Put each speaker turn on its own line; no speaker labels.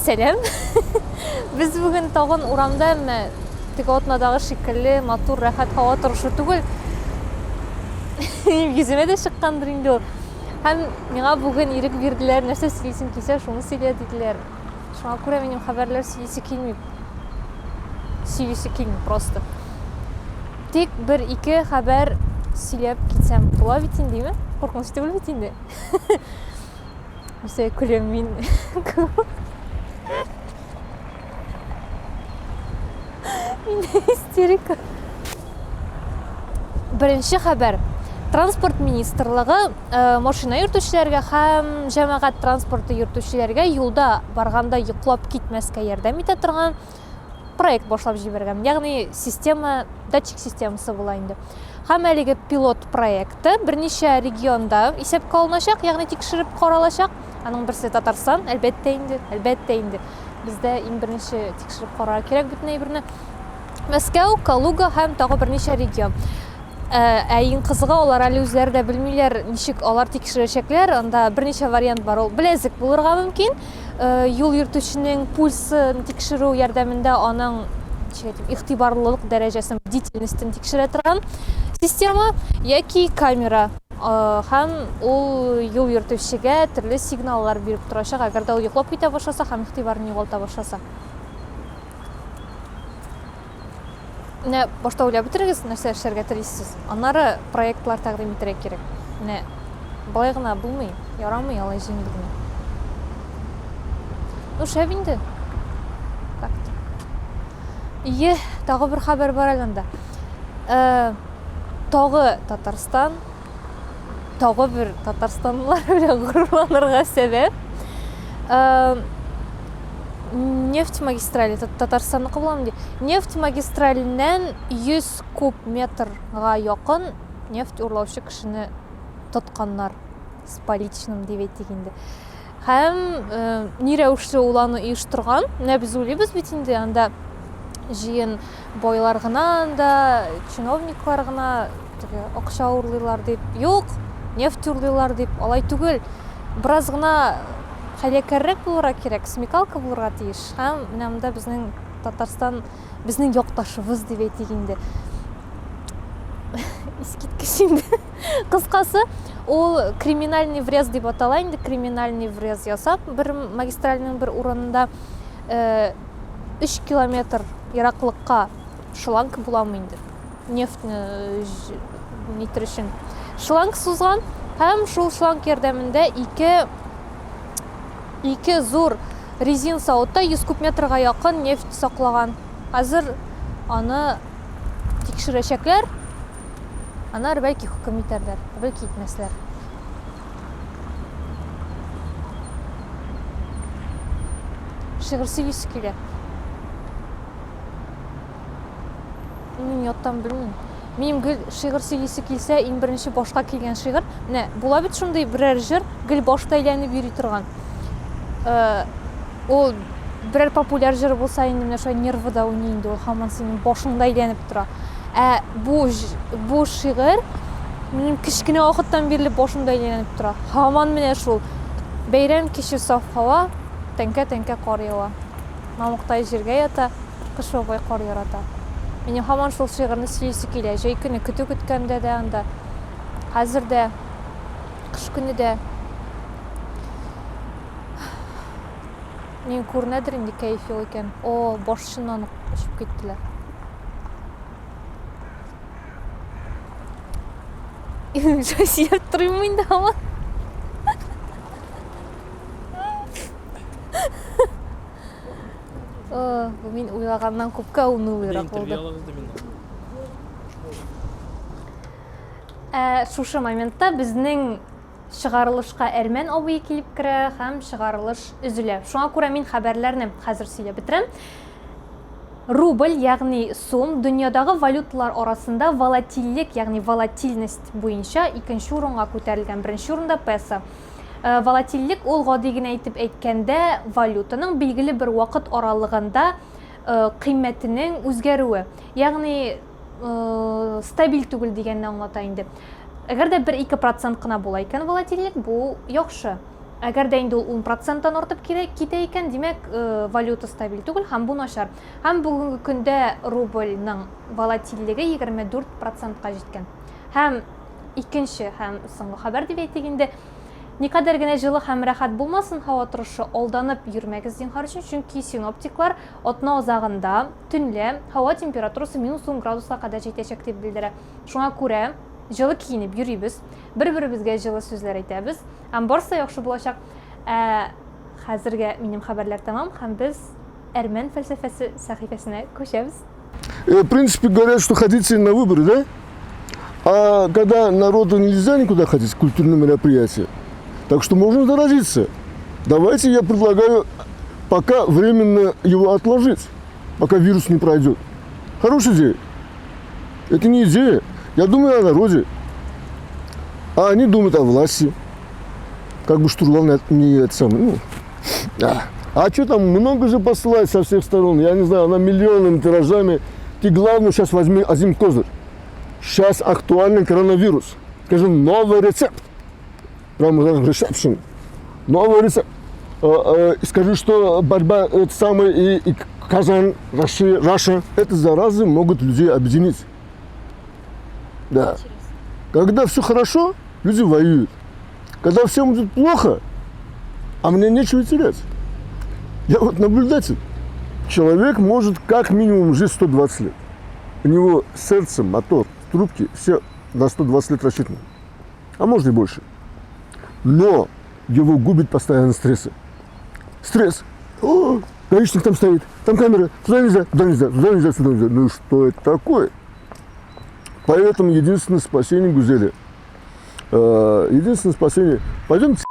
Сәлам. Без бүген тагын урамда, әмма теге атнадагы шикелле матур, рәхәт һава торышы түгел. Йөземә дә чыккандыр инде ул. Һәм миңа бүген ирек бирделәр, нәрсә сөйлисең килсә, шуны сөйлә диделәр. Шуңа күрә минем хәбәрләр сөйлисе килми. Сөйлисе килми просто. Тик бер-ике хәбәр сөйләп китсәм була бит инде, димме? Куркыныч түгел бит инде. Нәрсә көләм мин? Миндә истерика. Беренче хәбәр. Транспорт министрлыгы э, машина йөртүчеләргә һәм җәмәгать транспорты йөртүчеләргә юлда барганда йоклап китмәскә ярдәм итә торган проект башлап җибәргән. Ягъни система, датчик системасы була инде. Һәм әлеге пилот проекты берничә регионда исәпкә алыначак, ягъни тикшереп каралачак. Аның берсе Татарстан, әлбәттә инде, әлбәттә инде. Бездә иң беренче тикшереп карарга кирәк бөтен әйберне. Мәскәү, Калуга һәм тагы берничә регион. Ә, ә иң кызыгы, алар әле үзләре дә белмиләр, ничек алар тикшерәчәкләр. Анда берничә вариант бар. Ул беләзек булырга мөмкин. Э, юл йөртүченең пульсын тикшерү ярдәмендә аның ничек әйтим, игътибарлылык дәрәҗәсен, бдительностен тикшерә торган система яки камера. Э, һәм ул юл йөртүчегә төрле сигналлар биреп торачак, әгәр дә ул йоклап китә башласа һәм игътибарын югалта башласа. Менә башта уйлап бетерегез, нәрсә эшләргә телисез. Аннары проектлар тәкъдим итәргә кирәк. Менә болай гына булмый, ярамый алай җиңел генә. Ну, шәп инде. Как-то. Ие, тагы бер хәбәр бар әле анда. Э, тагы Татарстан тагы бер татарстанлылар белән горурланырга сәбәп. Э, нефть магистрале Татарстанныкы буламы ди. Нефть магистраленнән 100 куб метрга якын нефть урлаучы кешене тотканнар с поличным дип әйтик инде. Һәм э, ни рәвешле ул аны оештырган? Менә без уйлыйбыз бит инде анда җыен байлар гына анда, чиновниклар гына теге акча урлыйлар дип. Юк, нефть урлыйлар дип, алай түгел. Бераз гына хәйләкәррәк булырга кирәк, смекалка булырга тиеш. Һәм менә монда безнең Татарстан, безнең якташыбыз дип әйтик инде. Искиткеч инде. Кыскасы, ул криминальный врез дип атала инде, криминальный врез ясап, бер магистральның бер урынында 3 э, километр ераклыкка шланг буламы инде, нефтьне э, нитер өчен шланг сузган һәм шул шланг ярдәмендә ике ике зур резин савытта 100 куб метрга якын нефть саклаган. Хәзер аны тикшерәчәкләр. Аннары бәлки хөкем итәрләр, бәлки итмәсләр. Шигырь сөйлисе килә. Мин яттан белмим. Минем гел шигырь сөйлисе килсә, иң беренче башка килгән шигырь. Менә була бит шундый берәр җыр, гел башта әйләнеп йөри торган. Э, ул берәр популяр җыр булса инде менә шулай нервыда уйный инде ул һаман синең башыңда әйләнеп тора. Ә бу бу шигырь минем кечкенә вакыттан бирле башымда әйләнеп тора. Һаман менә шул. Бәйрәм киче саф һава, тәңкә-тәңкә кар ява. Мамыктай җиргә ята, Кыш бабай кар ярата. Минем һаман шул шигырьне сөйлисе килә. Җәй көне көтү көткәндә дә анда, хәзер дә, кыш көне дә. Мин күренәдер инде кәеф юк икән. О, баш чыннан ук очып киттеләр. Сөйләп торыйм инде һаман. О, бу мин уйлаганнан күпкә унылыйрак булды. Ә шушы моментта безнең Чыгарылышка әрмән абые килеп керә һәм чыгарылыш өзелә. Шуңа күрә мин хәбәрләрне хәзер сөйләп бетерәм. Рубль, ягъни сум, дөньядагы валюталар арасында волатильлек, ягъни волатильность буенча икенче урынга күтәрелгән. Беренче урында песо. Э, волатильлек ул гади генә итеп әйткәндә валютаның билгеле бер вакыт аралыгында э, кыйммәтенең үзгәрүе. Ягъни э, стабиль түгел дигәнне аңлата инде. Әгәр дә 1-2 процент кына була икән волатильлек, бу яхшы. Әгәр дә инде ул 10 проценттан артып китә икән, димәк, э, валюта стабиль түгел һәм бу начар. Һәм бүгенге көндә рубльның волатильлеге 24 процентка җиткән. Һәм икенче һәм соңгы хәбәр дип әйтик инде, никадәр генә җылы һәм рәхәт булмасын һава торышы, алданып йөрмәгез зинһар өчен, чөнки синоптиклар атна азагында төнлә һава температурасы минус 10 градуска кадәр җитәчәк дип белдерә. Шуңа күрә җылы киенеп йөрибез, бер-беребезгә җылы сүзләр әйтәбез һәм барысы да яхшы булачак. Ә хәзергә минем хәбәрләр тәмам һәм без әрмән фәлсәфәсе сәхифәсенә күчәбез.
Э, в принципе, говорят, что ходите на выборы, да? А когда народу нельзя никуда ходить, культурные мероприятия, так что можно заразиться. Давайте я предлагаю пока временно его отложить, пока вирус не пройдет. Хорошая идея. Это не идея. Я думаю о народе. А они думают о власти. Как бы штурвал не это самое. Ну, а. А что там, много же посылают со всех сторон. Я не знаю, она миллионными тиражами. Ты главное сейчас возьми один козырь. Сейчас актуальный коронавирус. Скажем, новый рецепт. Прямо ресепшн. Новый рецепт. Э, э, скажи, что борьба это самое и Казань, Россия, Раша, это заразы могут людей объединить. Да. Интересно. Когда все хорошо, люди воюют. Когда всем будет плохо, а мне нечего терять. Я вот наблюдатель. Человек может как минимум жить 120 лет. У него сердце, мотор, трубки, все на 120 лет рассчитаны. А может и больше. Но его губит постоянно стрессы. Стресс. О, гаишник там стоит, там камера, туда нельзя, туда нельзя, туда нельзя, сюда нельзя. Ну что это такое? Поэтому единственное спасение Гузели, единственное спасение, пойдемте